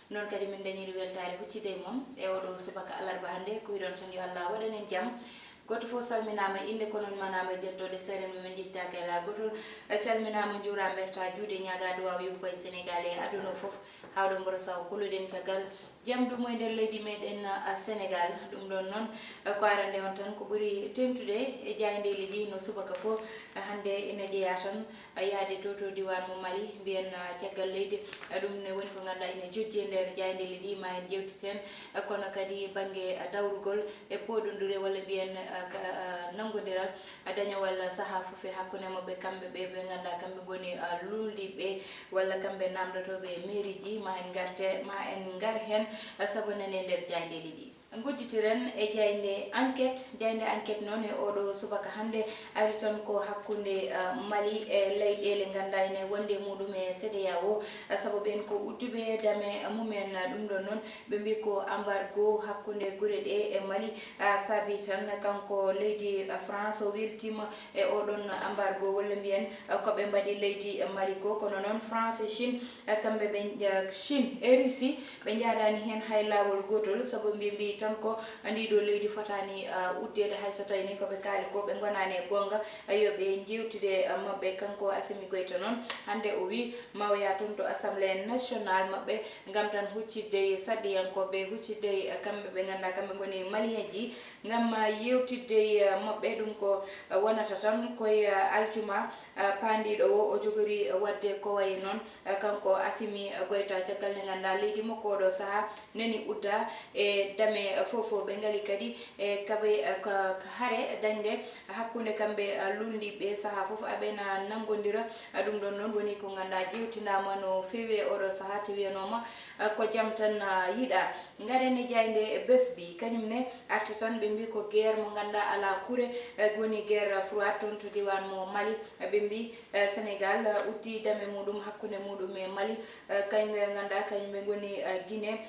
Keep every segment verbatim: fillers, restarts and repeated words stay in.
Noon kadi min dañiri weltaare huccide e mon e oɗo subaka alarba hannde. Ko wiɗon tan yo Allah waɗan en jam. Gooto fof salminaama, innde ko noon manaama e jettode, seeɗen mo min njettaaka e laa gootol. Calminaama, njuuraama, mbertaa juuɗe, ñaagaa duwaaw yuɓɓo e Senegaal e aduna o fof. Hawɗo mboro saw kuluɗen caggal jam dumo e nder leydi meɗen, ah, Senegaal. Ɗum ɗon noon, eh, ko arande on tan ko ɓuri tentude e jaayndeeli ɗi no subaka fof, eh, hannde ina jeyaa tan, eh, yahde to, to diiwaan mo Mali, mbiyen, ah, caggal leydi. Eh, ɗum ne woni ko ngannduɗaa ina jojji e nder jaayndeeli ɗi, ma en njeewtiden, eh, kono kadi bannge, eh, dawrugol e pooɗondire walla mbiyen, eh, ka, eh, nanngondiral, eh, dañawal sahaa fof e hakkunde maɓɓe kamɓe ɓe, ɓe ngannduɗaa kamɓe ngoni, eh, luulndiiɓe walla kamɓe naamndotooɓe e mairie ji, ma en ngarte, ma en ngar heen, eh, sabu nane e nder jaayndeeli ɗi. Ngudditiren e jaaynde Enquête. Jaaynde Enquête noon e oɗo subaka hannde ari tan ko hakkunde, eh, Mali e leyɗeele ngannduɗaa ene wonde e muɗum e CEDEAO, eh, sabu ɓeen ko udduɓe dame mumen. Ɗum ɗon noon ɓe mbii ko embargo hakkunde gure ɗe e Mali, eh, saabi tan kanko leydi, eh, France o weltiima e oɗon embargo, walla mbiyen, eh, ko ɓe mbaɗi leydi Mali ko. Kono noon France e Chine, eh, kamɓe ɓe, eh, Chine e Russie, ɓe njaadaani heen hay laawol gootol, sabu mbi-, mbii tan ko ndiɗo leydi fotaani, eh, uddeede, hay so tawii ni ko ɓe kaali ko ɓe ngonaani e goonga, eh, yo ɓe njeewtide, eh, maɓɓe. Kanko Assimi Goïta noon, hannde o wii ma o yaha toon to Assemblée nationale maɓɓe, ngam tan huccidde e sarɗiyankooɓe, huccidde e kamɓe ɓe ngannduɗaa kamɓe ngoni Malien ji, ngam, ah, yeewtidde e, ah, maɓɓe. Ɗum ko, ah, wonata tan ko e, ah, aljuma, ah, paandiiɗo o, o jogori, ah, waɗde ko wayi noon. Ah, kanko Assimi, ah, Goïta, caggal nde ngannduɗaa leydi makko oɗo sahaa nani udda e dame, ah, fof fof. Ɓe ngali kadi e kaɓe, ah, ka, ka hare dañde hakkunde kamɓe, ah, luulndiiɓe sahaa fof, aɓe na nanngondira. Ah, ɗum ɗon noon woni ko ngannduɗaa jeewtinaama no feewi e oɗo sahaa, te wiyanooma, ah, ko jam tan, ah, yiɗaa. Ngaren e jaaynde Bës Bi, kañum ne arti tan, ɓe mbii ko guerre mo ngannduɗaa alaa kure, eh, woni guerre froide toon to diiwaan mo Mali. Eh, ɓe mbii, eh, Senegaal, eh, uddi dame muɗum hakkunde muɗum e Mali, eh, kañum ɓe ngannduɗaa kañum ɓe ngoni, eh, Guinée,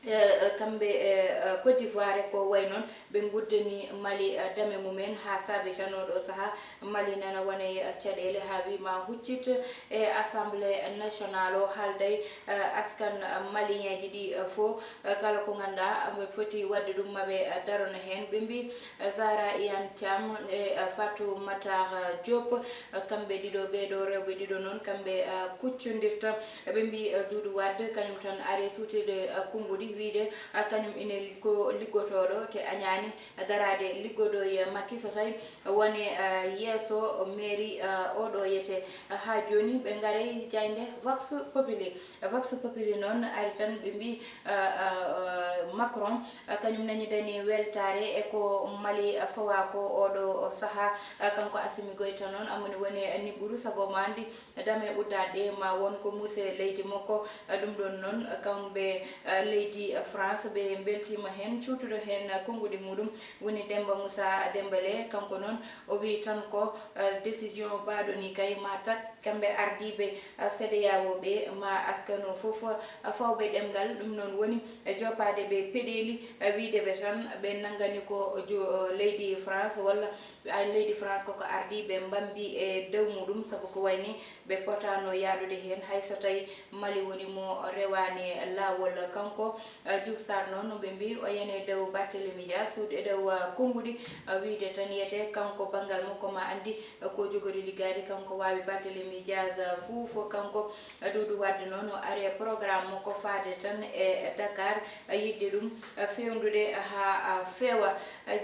eh, eh, kamɓe, eh, eh, Côte d'Ivoire ko wayi noon, ɓe nguddani Mali, eh, dame mumen haa saabi tan oɗo sahaa Mali nana wona e caɗeele haa wii ma huccit e Assemblée nationale o, haalday, eh, askan maliyeeji ɗi, eh, fof, eh, kala ko ngannduɗaa ɓe foti waɗde ɗum ma ɓe, eh, darono heen. Ɓe mbii, eh, Zahra Iyane Thiam e, eh, Fatou Matar, eh, Diop, eh, kamɓe ɗiɗo ɓee ɗo rewɓe ɗiɗo noon kamɓe, eh, kuccondirta. Ɓe mbii, eh, Doudou Wade kañum tan ari suutirde, eh, konnguɗi wiyde, eh, kañum ine ko liggotooɗo te añaani daraade liggodo e Macky so tawi woni, eh, yeeso mairie, eh, oɗo yete. Haa jooni ɓe ngaray jaaynde Vox Populi. Vox Populi noon ari tan ɓe mbii, eh, eh, eh, Macron, eh, kañum nañidani weltaare e ko Mali fawa ko oɗo sahaa. Eh, kanko Assimi Goïta noon amoni woni niɓɓuru sabu omo anndi dame uddaaɗe ma won ko muuse leydi makko. Ɗum ɗon noon, kamɓe, eh, leydi France, ɓe mbeltiima heen, cuutuɗo heen konnguɗi muɗum woni Demba Moussa Dembélé. Kanko noon, o wii tan ko, eh, décision baaɗo ni kay ma tak kamɓe ardiiɓe, eh, CEDEAO ɓe ma askano fof, eh, fawɓe ɗemngal. Ɗum noon woni, eh, joppaade ɓe peɗeeli, eh, wiyde ɓe tan ɓe nanngani ko jo-, leydi France walla a leydi France koko ardii ɓe mbambi e dow muɗum, sabu ko wayni ɓe potaano yaadude heen, hay so tawi Mali woni mo rewaani laawol. Kanko, eh, Diouf Sarr noon, ɓe mbii o yani e dow Barthélémy Dias, suudu e dow, eh, konnguɗi, eh, wiyde tan yete kanko banngal makko ma anndi, eh, ko jogori liggaade, kanko waawi Barthélémy Dias, eh, fuu fo kanko. Doudou Wade noon o ari e programme makko faade tan e Dakar, yiɗde ɗum feewndude haa feewa.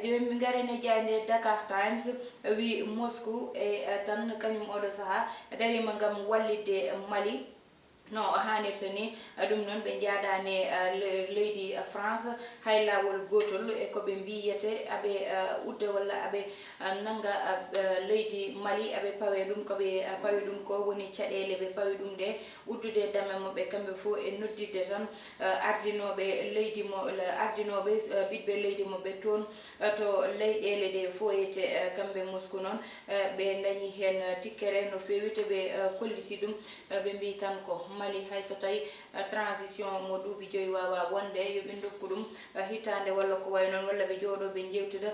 Jooni min ngaren e jaaynde Dakar Times, wii Moscou e tan kañum oɗo sahaa dariima ngam wallitde Mali no o haanirta ni. Ɗum noon ɓe njaadaani, eh, le-, leydi France hay laawol gootol e ko ɓe mbiyete aɓe, eh, udda walla aɓe, eh, nannga, eh, leydi Mali, aɓe pawe ɗum. Ko ɓe, eh, pawi ɗum ko woni caɗeele ɓe pawi ɗum ɗe, uddude dame maɓɓe kamɓe fof e nodditde tan, eh, ardinooɓe leydi mo-, le-, ardinooɓe, eh, ɓiɓɓe leydi maɓɓe toon, eh, to leyɗeele ɗe foyete, eh, kamɓe Moscou noon, eh, ɓe dañi heen, eh, tikkere no feewi, te ɓe, eh, kolliti ɗum, eh, ɓe mbii tan ko Mali, hay so tawi Transition mo duuɓi joyi waawaa wonde yo ɓe ndokku ɗum hitaande walla ko wayi noon, walla ɓe njooɗoo ɓe njeewtida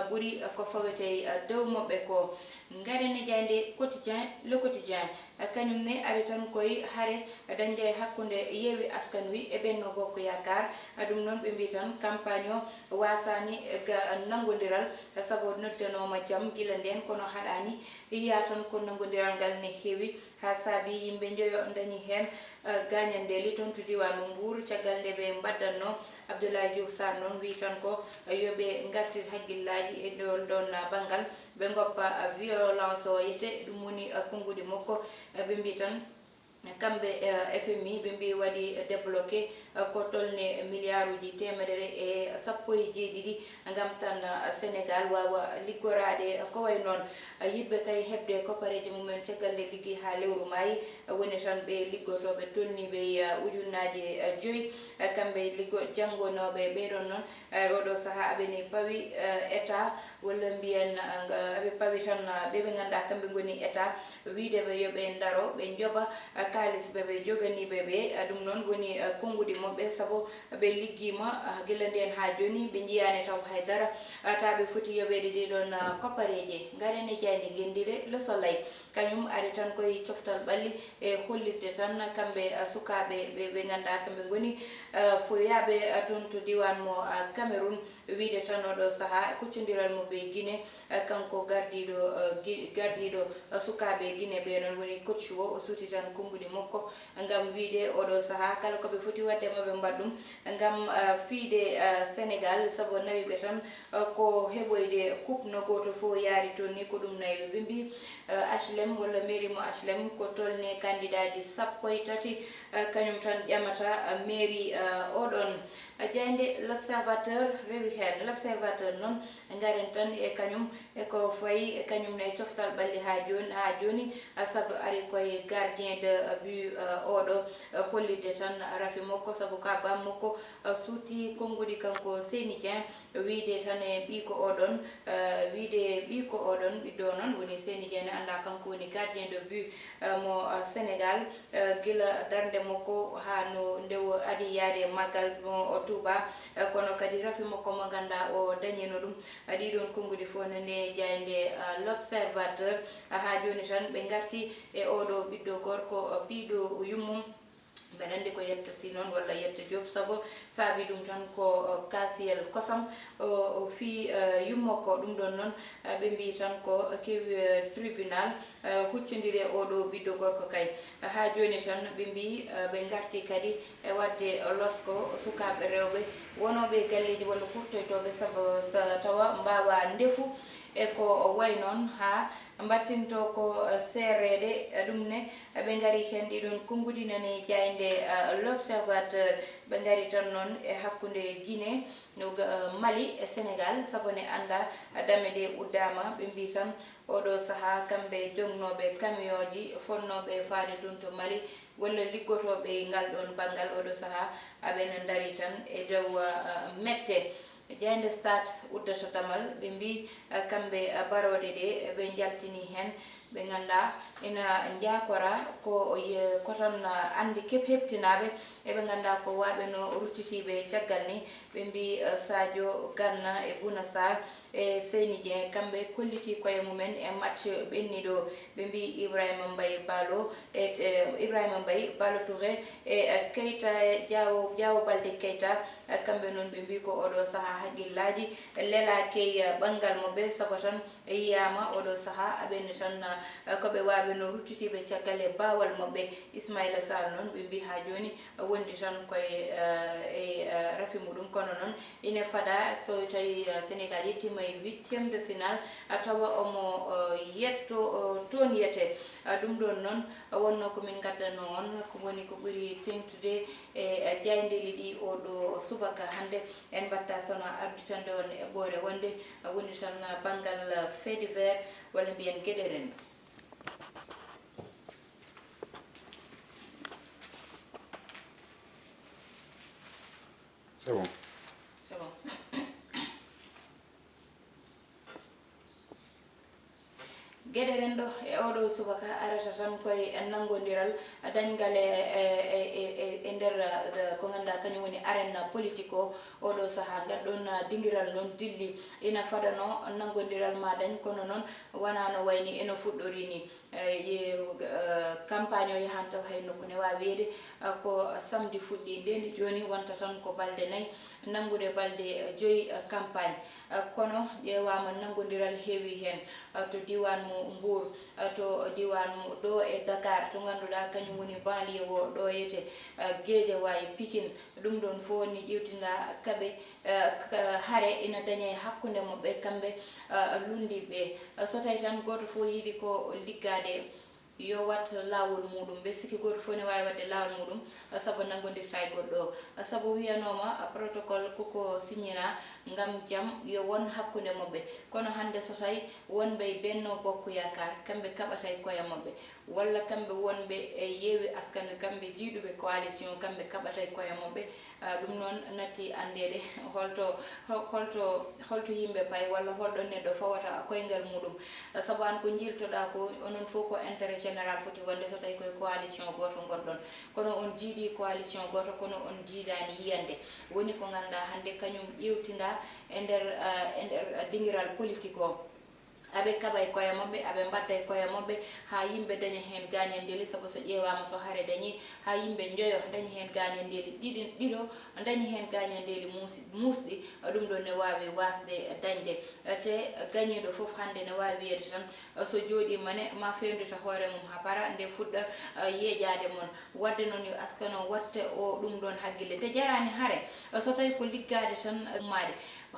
ɓuri ko fawetee dow maɓɓe ko. Ngaren e jaaynde Quotidien, Le Quotidien, kañum ne ari tan koye hare dañde hakkunde Yewwi Askan Wi e Benno Bokk Yaakaar. Ɗum noon ɓe mbii tan campagne o waasaani ga nanngondiral, sabu noddanooma jam gila ndeen kono haɗaani. Yiyaa tan ko nanngondiral ngal ne heewi. Haa saabii yimɓe njoyo ndañi heen gaañanndeeli toon to diiwaan mo Mbuur, caggal nde ɓe mbaddatnoo Abdoulaye Diouf Sarr noon wii tan ko yo ɓe ngartir hakkillaaji e ɗoon ɗoon banngal, ɓe ngoppa violence o yete, ɗum woni konnguɗi makko. Ɓe mbii tan kamɓe F M I ɓe mbii waɗi débloqué ko tolni miliyaaruuji teemedere e sappo e jeeɗiɗi ngam tan Sénégal waawa liggoraade. Ko wayi noon yiɗɓe kay heɓde koppareeji mumen caggal nde liggii haa lewru maayi, woni tan ɓe liggotooɓe tolniiɓe e ujunnaaje joyi, kamɓe liggo janngonooɓe ɓee ɗoon noon. Oɗo sahaa aɓe ne pawi État walla mbiyen aɓe pawi tan ɓe ɓe ngannduɗaa kamɓe ngoni État, wiyde ɓe yo ɓe ndaro ɓe njoɓa kaalis ɓe ɓe joganiiɓe ɓe. Ɗum noon woni konnguɗi maɓɓe sabu ɓe liggiima gila ndeen haa jooni ɓe njiyaani taw hay dara. Taa ɓe foti yoɓeede ɗee ɗoon koppareeje. Ngaren e jaaynde Ngenndire Le Soleil, kañum ari tan koye coftal ɓalli e hollitde tan kamɓe sukaaɓe ɓe ɓe ngannduɗaa kamɓe ngoni foyaaɓe toon to diiwaan mo Cameroun. Wiyde tan oɗo sahaa e kuccondiral mo ɓe Guinée, kanko gardiiɗo gardiiɗo sukaaɓe Guinée ɓe noon woni coach o, o suuti tan konnguɗi makko ngam wiyde oɗo sahaa kala ko ɓe foti waɗde ma ɓe mbaɗ ɗum ngam fiyde Sénégal, sabu nawi ɓe tan ko heɓoyde coupe no gooto fof yaari toon ni ko ɗum nawi ɓe. Ɓe mbii H L M walla mairie mo H L M ko tolni kandidaaji sappo e tati kañum tan ƴamata mairie oɗon. Jaaynde L'Observateur rewi heen. L'Observateur noon ngaren tan e kañum e ko fayi e kañum ne e coftal ɓalli haa jooni haa jooni, sabu ari koye gardien de but oɗo hollitde tan rafi makko sabu ka bam makko suuti konnguɗi kanko Seyni Dieng. Wiyde tan e ɓiy ko oɗon wiyde ɓiy ko oɗon ɓiɗɗo noon woni Seyni Dieng ne annda kanko woni gardien de but mo Sénégal. Gila darnde makko haa no nde o adi yaade e maggal mo Touba, kono kadi rafi makko mo ngannduɗaa o dañino ɗum. Ɗiɗon konnguɗi fof no ne jaaynde L'Observateur. Haa jooni tan ɓe ngarti e oɗo ɓiɗɗo gorko piiɗo yummum. Mbeɗa anndi ko yetta si noon walla yetta Diop, sabu saabi ɗum tan ko kasiyel kosam o fii yummo ko. Ɗum ɗon noon ɓe mbii tan ko kewi tribunal huccondiri e oɗo ɓiɗɗo gorko kay. Haa jooni tan ɓe mbii ɓe ngarti kadi e waɗde losko sukaaɓe rewɓe wonooɓe e galleeji walla kurtoytooɓe sabu so tawa mbaawa ndefu e ko wayi noon haa mbattinto ko seereede. Ɗum ne ɓe ngari heen ɗiɗon konnguɗi nani jaaynde L'Observateur. Ɓe ngari tan noon e hakkunde Guinée, no ga- Mali e Sénégal, sabu ne annda dame ɗe uddaama. Ɓe mbii tan oɗo sahaa kamɓe jognooɓe kamiyooji fonnooɓe faade toon to Mali walla liggotooɓe e ngal ɗoon banngal oɗo sahaa aɓe no ndari tan e dow mette. Jaaynde Stade uddata damal, ɓe mbii kamɓe barooɗe ɗe ɓe njaltini heen, ɓe ngannduɗaa ina njaakora ko ye- ko tan anndi kep heptinaaɓe, eɓe ngannduɗaa ko waaɓe no ruttitiiɓe caggal ni. Ɓe mbii Sadio, Ganna e Bouna Sarr e Seyni Dieng, kamɓe kollitii koye mumen e match ɓenniiɗo. Ɓe mbii Ibrahima Mbaye Balo e e Ibrahima Mbaye, Balo Touré e e Keita, Diawo Diawo Balde Keita, kamɓe noon ɓe mbii ko oɗo sahaa hakkillaaji lelaaki e banngal maɓɓe, sabu tan yiyaama oɗo sahaa aɓe ne tan ko ɓe waaɓe no ruttitiiɓe caggal e baawal maɓɓe. Ismaila Sarr noon ɓe mbii haa jooni wondi tan koye e rafi muɗum, kono noon ine fada so tawi Sénégal yettiima e huitième de finale, tawa omo yetto toon yete. Ɗum ɗoon noon wonno ko min ngaddanno on ko woni ko ɓuri teŋtude e jaayndeeli ɗi oɗo subaka hannde. En mbatta sona arditande on eɓɓoore wonde woni tan banngal fait divers walla mbiyen geɗe renndo. C'est bon. C'est bon. Geɗe renndo e Oɗo subaka arata tan koye nanngondiral dañgal e, e, e, e, e nder, eh, ko ngannduɗaa kañum woni arena politique o, oɗo sahaa. Ngal ɗon, ah, dingiral noon dilli, ina fadano nanngondiral ma dañ, kono noon wonaa no wayni eno fuɗɗori ni. Eh, ye, eh, campagne o yahan taw hay nokku ne waawi wiyeede, eh, ko samedi fuɗɗi. Ndeen jooni wonta tan ko balɗe nayi, nanngude balɗe, eh, joyi, eh, campagne. Eh, kono ƴeewaama nanngondiral heewi heen, eh, to diiwaan mo Mbour, eh, to diiwaan mo ɗo e Dakar, to ngannduɗaa kañum woni banlieue o ɗo etee, eh, Guédiawaye, Pikine. Ɗum ɗoon fof ni ƴeewtinda kaɓe, eh, k-, hare ina dañee hakkunde maɓɓe kamɓe, eh, luulndiiɓe. Eh, so tawi tan gooto fof yiɗi ko liggaade, yo wat laawol muuɗum. Mbeɗa sikki gooto fof ne waawi waɗde laawol muuɗum, eh, sabu nanngondirta e goɗɗo o. Eh, sabu wiyanooma, eh, protocole koko signina ngam jam yo won hakkunde maɓɓe. Kono hannde so tawi wonɓe e Benno Bokk Yaakaar, kamɓe kaɓata e koye maɓɓe, walla kamɓe wonɓe e Yewwi Askan Wi, kamɓe jiiduɓe coalition, kamɓe kaɓata e koye maɓɓe, ah, ɗum noon natti anndeede holto, ho-, holto, holto yimɓe payi walla holɗo neɗɗo fawata koyngal muuɗum. Ah, sabu aan ko njiiltoɗaa ko, onon fof ko intérêt général foti wonde so tawi koye coalition gooto ngonɗon. Kono on jiiɗii coalition gooto, kono on njiidaani yiyande. Woni ko ngannduɗaa hannde kañum ƴeewtinda e nder, ah, e nder dingiral politique o. Aɓe kaɓa e koye maɓɓe, aɓe mbadda e koye maɓɓe, haa yimɓe daña heen gaañandeeli, sabu so ƴeewaama so hare dañii, haa yimɓe njoyo daña heen gaañandeeli, ɗiɗi, ɗiɗo daña heen gaañandeeli muusi-, muusɗi, ɗum ɗoon ne waawi waasde dañde. Te gañiiɗo fof hannde ne waawi wiyeede tan, so jooɗiima ne, ma feewndita hoore mum haa para, nde fuɗɗa, eh, yeeƴaade mon. Waɗde noon yo askano watte o ɗum ɗoon hakkille. Te jaraani hare, so tawi ko liggaade tan, ummaade,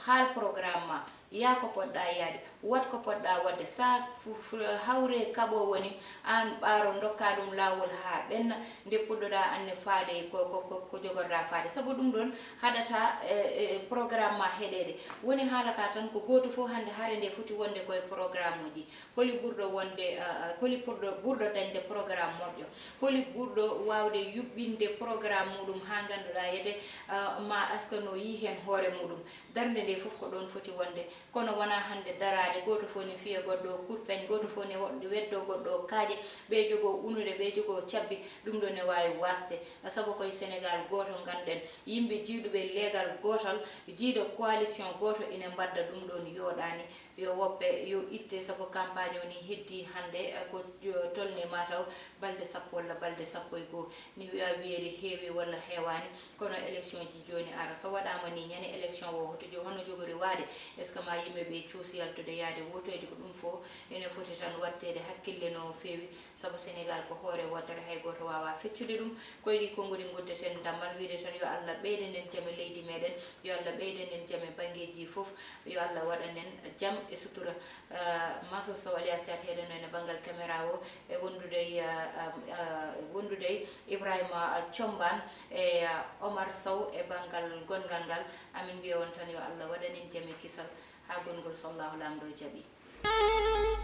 haal programme ma. Yaa ko poɗɗaa yaade, waɗ ko poɗɗaa waɗde. So a fu-, fu-, hawre kaɓoowo ni, aan ɓaaro ndokkaa ɗum laawol haa ɓenna, nde puɗɗoɗaa aan ne faade ko, ko, ko, ko jogorɗaa faade. Sabu ɗum ɗoon haɗata, e, e, programme ma heɗeede. Woni haala ka tan ko gooto fof hannde hare nde foti wonde koye programme uji. Holi ɓurɗo wonde, ah, ah, holi ɓurɗo, ɓurɗo dañde programme moƴƴo? Holi ɓurɗo waawde yuɓɓinde programme muuɗum haa ngannduɗaa yete, ah, ma askano yii heen hoore muuɗum? Darnde nde fof ko ɗoon foti wonde. Kono wonaa hannde daraade, gooto fof ne fiya goɗɗo o kurpeñ, gooto fof ne wo-, weddo goɗɗo o kaaƴe, ɓe jogoo unude, ɓe jogoo cabbi, ɗum ɗo ne waawi waasde. Sabu koye Senegaal gooto nganɗen, yimɓe jiiduɓe leegal gootal, jiido coalition gooto ina mbadda ɗum ɗoon yooɗaani. Yo woppe, yo itte, sabu campagne o ni heddii hannde, eh, ko yo tolni mataw balɗe sappo walla balɗe sappo e goo. Ni wiya wiyeede heewi walla heewaani, kono élection ji jooni ara. So waɗaama ni ñande élection o, hoto jo-, hono jogori waade? Est-ce que ma yimɓe ɓe cuusi yaltude yaade wotoyde? Ko ɗum fof ene foti tan watteede hakkille no feewi, sabu Senegaal ko hoore wootere, hay gooto waawaa feccude ɗum. Ko e ɗii konguɗi nguddeten dammal, wiyde tan yo Allah ɓeydan en jam e leydi meɗen, yo Allah ɓeydan en jam e banngeeji fof, yo Allah waɗan en jam e sutura. Ah, Mansour Sow alias Thiat heɗen e banngal caméra o, e wondude e, ah, ah, ah, wondude e Ibrahima, ah, Thiombane e, ah, Omar Sow e banngal gonngal ngal. Amin mbiya on tan yo Allah waɗan en jam e kisal haa gonngol so Allahu Laamɗo jaɓi.